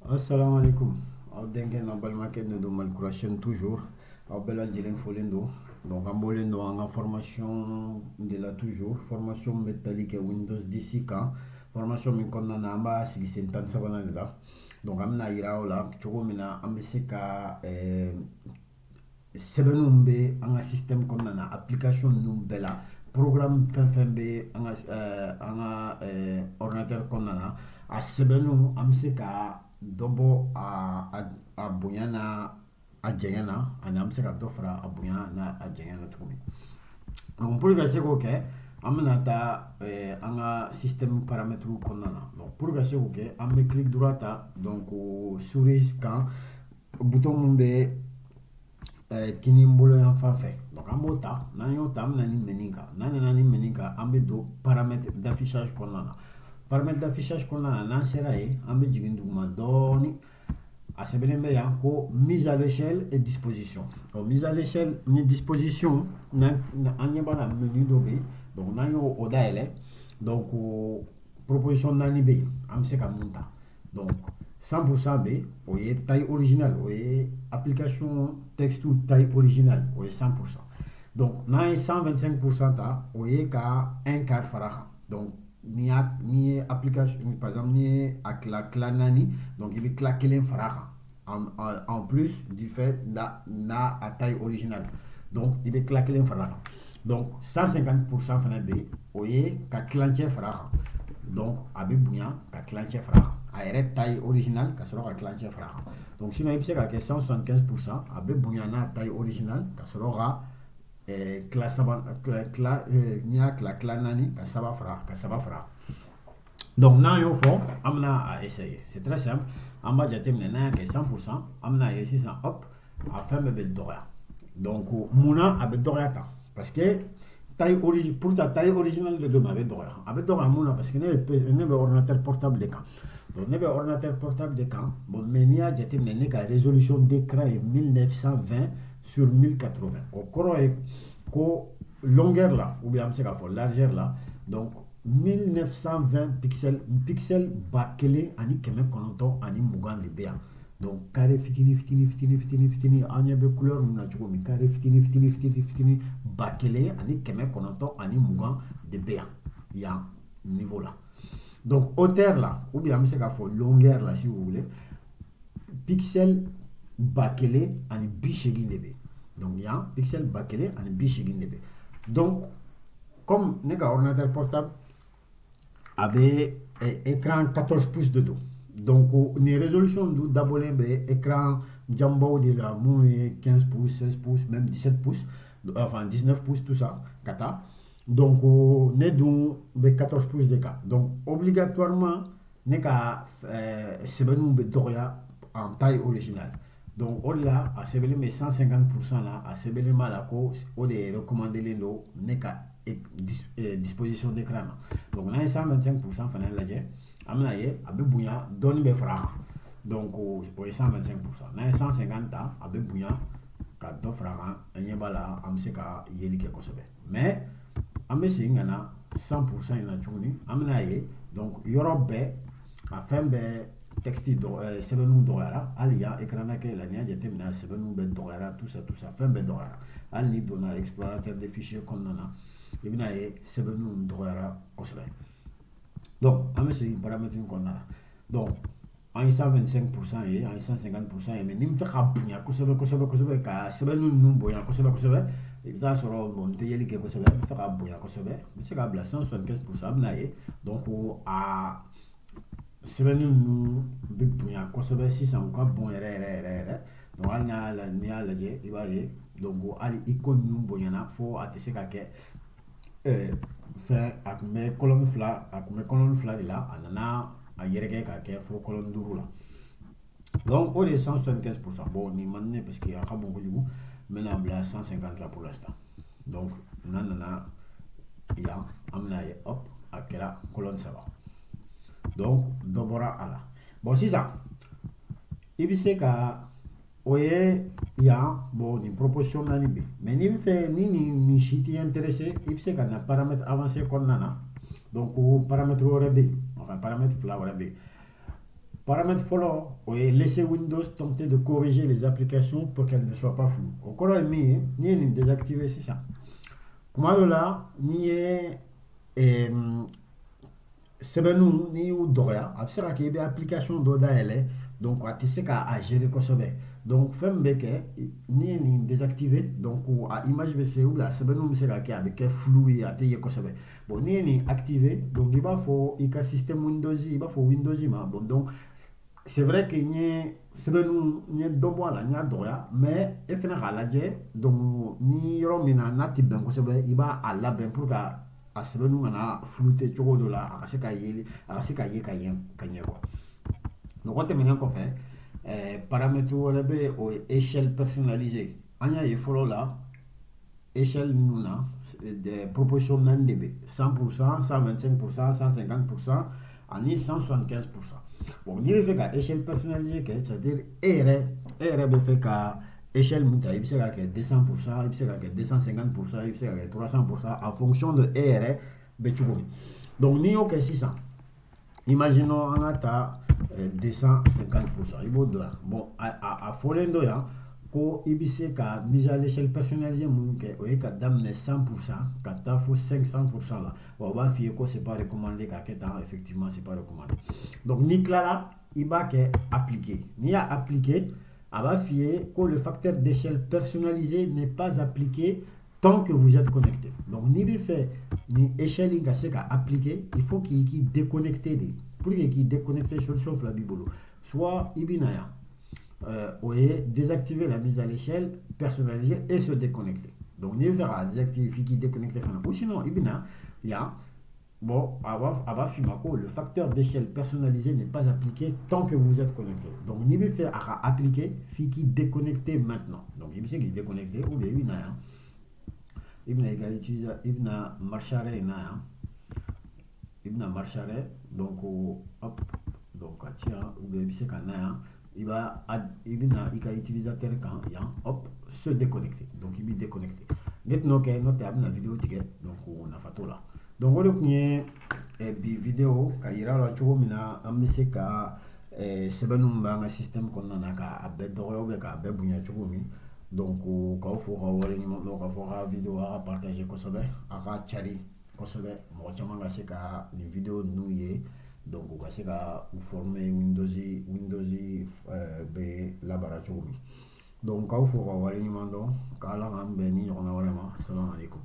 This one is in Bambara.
Assalamu alaikum. Aw denkɛ n'a balimakɛ de don, Malikura chaîne toujours. Aw bɛɛ lajɛlen folen don. Donc an bɔlen don an ka formation de la toujours, formation bɛ tali kɛ Windows 10 kan. Formation min kɔnɔna na, an b'a sigi sen 13nan de la. Donc an bɛna yira aw la cogo min na an bɛ se ka sɛbɛnninw bɛ an ka système kɔnɔna na, application ninnu bɛɛ la, programme fɛn fɛn bɛ an ka ordinateur kɔnɔna na, a sɛbɛnninw, an bɛ se ka dɔ bɔ a bonya n'a a janya na, ani an bɛ se ka dɔ fara a bonya n'a a janya na tuguni. Donc pour que ka se k'o kɛ, an bɛna taa an ka système paramètres kɔnɔna na. Donc pour ka se k'o kɛ, an bɛ clic droit ta, donc souris kan, bouton mun bɛ kini bolo yan fan fɛ. Donc an b'o ta. N'an y'o ta, an bɛ na ni menu kan. N'an nana ni menu kan, an bɛ don paramètres d'affichage kɔnɔna na. Paramètres d'affichage kɔnɔna na, n'an sera yen, an bɛ jigin duguma dɔɔni. A sɛbɛnnen bɛ yan ko mise à l'échelle et disposition. Donc mise à l'échelle ni disposition, n'an an ɲɛ b'a la, menu dɔ bɛ yen. Donc n'an y'o o dayɛlɛ, donc proposition naani bɛ yen an bɛ se ka mun ta. Donc 100% bɛ yen, o ye taille originale, o ye application texte taille originale, o ye 100%. Donc n'an ye 125% ta, o ye ka un quart fara kan. Donc n'i ye application, par exemple, n'i ye a tila tila naani, donc i bɛ tila kelen fara kan en plus du fait n'a a taille originale. Donc i bɛ tila kelen fara kan. Donc 150% fana bɛ yen, o ye ka tilancɛ fara kan. Donc a bɛ bonya ka tilancɛ fara kan, a yɛrɛ taille originale ka sɔrɔ ka tilancɛ fara kan. Donc sinon, i bɛ se ka kɛ 175%, a bɛ bonya n'a taille originale ka sɔrɔ ka tila saba, tila n'i y'a tila tila naani, ka saba fara, ka saba fara. Donc n'an y'o fɔ, an bɛna a essayer. C'est très simple. An b'a jateminɛ, n'an y'a kɛ 100%, an bɛna ye sisan, hop, a fɛn bɛɛ bɛ dɔgɔya. Donc munna a bɛ dɔgɔya tan? Parce que taille origine, pourtant taille originale de don, mais a bɛ dɔgɔya. A bɛ dɔgɔya mun na? Parce que ne bɛ ordinateur portable de kan. Donc ne bɛ ordinateur portable de kan. Bon, mais n'i y'a jateminɛ, ne ka résolution d'écran ye 1920 sur 1080. O kɔrɔ ye ko longueur la, ou bien an bɛ se k'a fɔ largeur la, donc 1920 pixels, pixel 1920 de bɛ yan. Donc carré fitini fitini fitini fitini fitini, an ɲɛ bɛ couleur min na cogo min, carré fitini fitini fitini fitini 1920 de bɛ yan, yan niveau la. Donc hauteur la, ou bien an bɛ se k'a fɔ longueur la, si vous voulez, pixel 1080 de bɛ. Donc yan pixel 1080 de bɛ. Donc comme ne ka ordinateur portable a bɛ écran 14 pouces de don, donc nin résolution dun dabɔlen bɛ écran janbaw de la, minnu ye 15 pouces, 16 pouces, même 17 pouces, enfin 19 pouces, tout ça ka taa. Donc ne dun bɛ 14 pouces de kan. Donc obligatoirement, ne ka sɛbɛnniw bɛ dɔgɔya en taille originale. Donc o de la, a sɛbɛnlen bɛ 150% la. A sɛbɛnlen b'a la ko o de recommandelen don ne ka disposition d'écran na. Donc n'an ye 125% fana lajɛ, an bɛna ye a bɛ bonya dɔɔnin bɛ fara a kan. Donc o ye 125%. N'an ye 150 ta, a bɛ bonya ka dɔ fara a kan. An ɲɛ b'a la, an bɛ se ka yeli kɛ kosɛbɛ. Mais an bɛ segin ka na 100% in na tuguni. An bɛna ye, donc yɔrɔ bɛɛ, a fɛn bɛɛ, texte dɔgɔ, sɛbɛnniw dɔgɔyara. Hali yan écran kɛ la, n'i y'a jateminɛ, a sɛbɛnniw bɛɛ dɔgɔyara, tout ça, tout ça, fɛn bɛɛ dɔgɔyara. Hali n'i donna explorateur de fichier kɔnɔna na, i bɛna ye sɛbɛnniw dɔgɔyara kosɛbɛ. Donc an bɛ segin paramètre kɔnɔna la. Donc an ye 125% ye, an ye 150% ye. Mais ni n fɛ ka bonya kosɛbɛ kosɛbɛ kosɛbɛ, ka sɛbɛnni ninnu bonya kosɛbɛ kosɛbɛ, i bɛ taa sɔrɔ, bon, n tɛ yeli kɛ kosɛbɛ, n bɛ fɛ ka bonya kosɛbɛ, n bɛ se k'a bila 175%. A bɛna ye, donc a sɛbɛnni ninnu bɛ bonya kosɛbɛ sisan, u ka bon yɛrɛ yɛrɛ yɛrɛ yɛrɛ. Donc hali n'i y'a lajɛ, i b'a ye, donc hali icône ninnu bonyana fo a tɛ se ka kɛ fɛn. A tun bɛ colonne fila, a tun bɛ colonne fila de la, a nana a yɛrɛkɛ ka kɛ fo colonne duuru la. Donc o de ye 175%. Bon, nin man di ne parce que a ka bon kojugu. N bɛna bila 150 la pour l'instant. Donc n'an nana yan, an bɛna ye, hop, a kɛra colonne saba. Donc dɔ bɔra a la. Bon, sisan i bɛ se ka o ye yan. Bon, nin proposition naani bɛ, mais n'i bɛ fɛ ni nin si t'i intéressé, i bɛ se ka na paramètre avancé kɔnɔna na. Donc o paramètre wɛrɛ bɛ yen, enfin paramètre fila wɛrɛ bɛ yen. Paramètre fɔlɔ, o ye laisser Windows tenter de corriger les applications pour qu'elles ne soient pas floues. O kɔrɔ ye min ye, n'i ye nin désactiver sisan, kuma dɔ la, n'i ye sɛbɛnninw, n'i y'u dɔgɔya, a bɛ se ka kɛ i bɛ application dɔ dayɛlɛ, donc a tɛ se k'a gérer kosɛbɛ. Donc fɛn min bɛ kɛ, n'i ye nin désactiver, donc a image bɛ se ou bien a sɛbɛnninw bɛ se ka kɛ, a bɛ kɛ flou ye, a tɛ ye kosɛbɛ. Bon, n'i ye nin activer, donc i b'a fɔ i ka système Windows, i b'a fɔ Windows ma, bon, donc c'est vrai que n ye sɛbɛnninw, n ye dɔ bɔ a la, n y'a dɔgɔya, mais e fana k'a lajɛ, donc ni yɔrɔ min na n'a tɛ bɛn kosɛbɛ, i b'a a labɛn pour que a sɛbɛnninw kana flouter cogo dɔ la, a ka se ka ye, a ka se ka ye ka ɲɛ quoi. Donc o tɛmɛnen kɔfɛ, paramètre wɛrɛ bɛ yen, o ye échelle personnalisée. An y'a ye fɔlɔ la, échelle ninnu na, proposition naani de bɛ: 100%, 125%, 150% ani 175%. Bon, n'i bɛ fɛ ka échelle personnalisée kɛ, c'est à dire e yɛrɛ bɛ fɛ ka échelle min ta, i bɛ se ka kɛ 200%, i bɛ se ka kɛ 250%, i bɛ se ka kɛ 300%, en fonction de e yɛrɛ bɛ cogo min. Donc n'i y'o kɛ sisan, imaginons an ka ta 250%, i b'o don yan. Bon, a fɔlen don yan ko i bɛ se ka mise à l'échelle personnalisée mun kɛ, o ye ka daminɛ 100% ka taa fo 500% la. Bon, o b'a f'i ye ko c'est pas recommandé ka kɛ tan. Effectivement, c'est pas recommandé. Donc n'i tilala, i b'a kɛ appliquer. N'i y'a appliquer, a b'a f'i ye ko le facteur d'échelle personnalisé n'est pas appliqué tant que vous êtes connecté. Donc n'i bɛ fɛ ni échelle in ka se ka appliquer, il faut k'i déconnecter de. Pour que k'i déconnecter, solution fila b'i bolo: soit i bɛ na yan, o ye désactiver la mise à l'échelle personnalisée et se déconnecter. Donc n'i bɛ fɛ k'a désactiver, f'i k'i déconnecter fana. Ou sinon i bɛ na yan, bon, a b'a f'i ma ko le facteur d'échelle personnalisé n'est pas appliqué tant que vous êtes connecté. Donc n'i bɛ fɛ a ka appliquer, f'i k'i déconnecter maintenant. Donc i bɛ se k'i déconnecter, ou bien i bɛ na yan, i bɛna i ka utiliser, i bɛna marche arrêt in na yan, i bɛna marche arrêt, donc hop, donc a ti yan, ou bien i bɛ se ka na yan, i bɛna i ka utilisateur kan yan, hop, se déconnecter. Donc i b'i déconnecter. Ne tɛn'o kɛ, n'o tɛ a bɛna vidéo tigɛ, donc nafa t'o la. Donc o de tun ye bi vidéo ka yira la cogo min na an bɛ se ka sɛbɛnninw b'an ka système kɔnɔna na, k'a bɛɛ dɔgɔya ou bien k'a bɛɛ bonya cogo min. Donc k'aw fo k'aw waleɲuman dɔn, k'a fɔ ka vidéo a ka partager kosɛbɛ, a ka cari kosɛbɛ, mɔgɔ caman ka se ka nin vidéo ninnu ye, donc u ka se ka u former Windows bɛ labaara cogo min. Donc k'aw fo k'aw waleɲuman dɔn, k'Ala k'an bɛn ni ɲɔgɔnna wɛrɛ ma. Salamu aleykum.